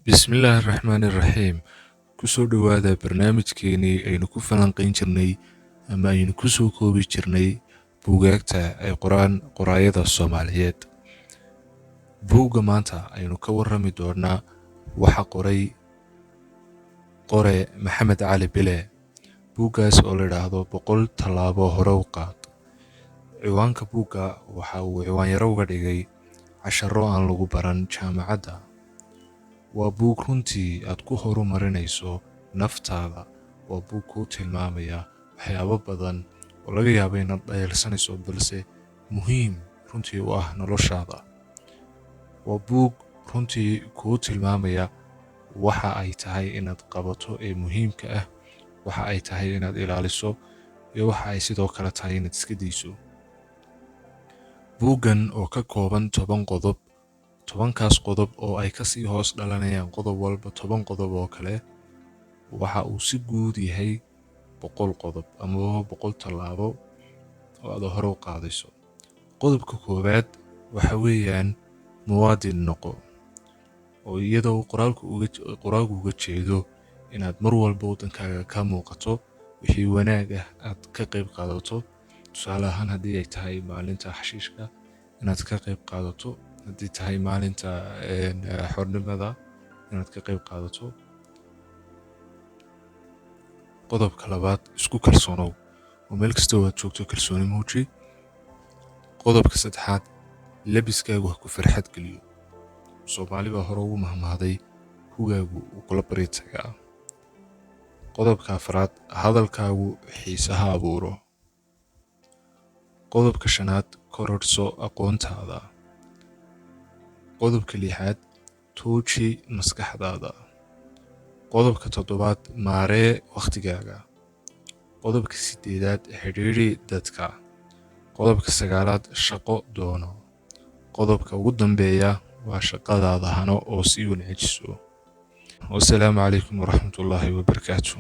Bismillaahi Raxmaani Raxiim. Kusoo dhowaada barnaamijkeenii aynu ku falanqayn jirnay ama aynu kusoo koobi jirnay buugaagta ay qoraan qoraayada Soomaaliyeed. Buugga maanta aynu ka warrami doonaa waxa qoray qore Maxamed Cali Bile. Buuggaas oo la idhaahdo 100 Tallaabo Hore u Qaad. Ciwaanka buugga waxa uu ciwaan yaro uga dhigay "Casharo aan lagu baran jaamacadda". Waa buug runtii aad ku horumarinayso naftaada. Waa buug kuu tilmaamaya waxyaabo badan oo laga yaabo inaad dhayalsanayso, balse muhiim runtii u ah noloshaada. Waa buug runtii kuu tilmaamaya waxa ay tahay inaad qabato ee muhiimka ah, waxa ay tahay inaad ilaaliso, iyo waxa ay sidoo kale tahay inaad iska dayso. Buuggan oo ka kooban 10 qodob, 10-kaas qodob oo ay kasii hoos dhalanayaan qodob walba 10 qodob oo kale, waxa uu si guud yahay 100 qodob amaba 100 tallaabo oo aad hore u qaadayso. Qodobka koowaad waxa weeyaan "Muwaadin noqo", oo iyadoo qoraalku uga jeedo inaad mar walba waddankaaga ka muuqato, wixii wanaag ah aad ka qayb qaadato. Tusaale ahaan, haddii ay tahay maalinta xashiishka inaad ka qayb qaadato, haddii tahay maalinta xornimada inaad ka qayb qaadato. Qodobka labaad, "Isku kalsoonow", oo meel kasta oo aad joogto kalsooni muuji. Qodobka saddexaad, "Labiskaagu ha ku farxad geliyo". Soomaali baa hore ugu mahmahday, "Hugaagu wuu kula bari tagaa". Qodobka afraad, "Hadalkaagu xiisaha abuuro". Qodobka shanaad, "Kororso aqoontaada". Qodobka lixaad, "Tuuji maskaxdaada". Qodobka toddobaad, "Maaree wakhtigaaga". Qodobka sideedaad, "Xidhiidhi dadka". Qodobka sagaalaad, "Shaqo doono". Qodobka ugu dambeeya waa "Shaqadaada hano oo sii wanaajiso". Wasalaamu calaykum waraxmatullaahi wabarakaatu.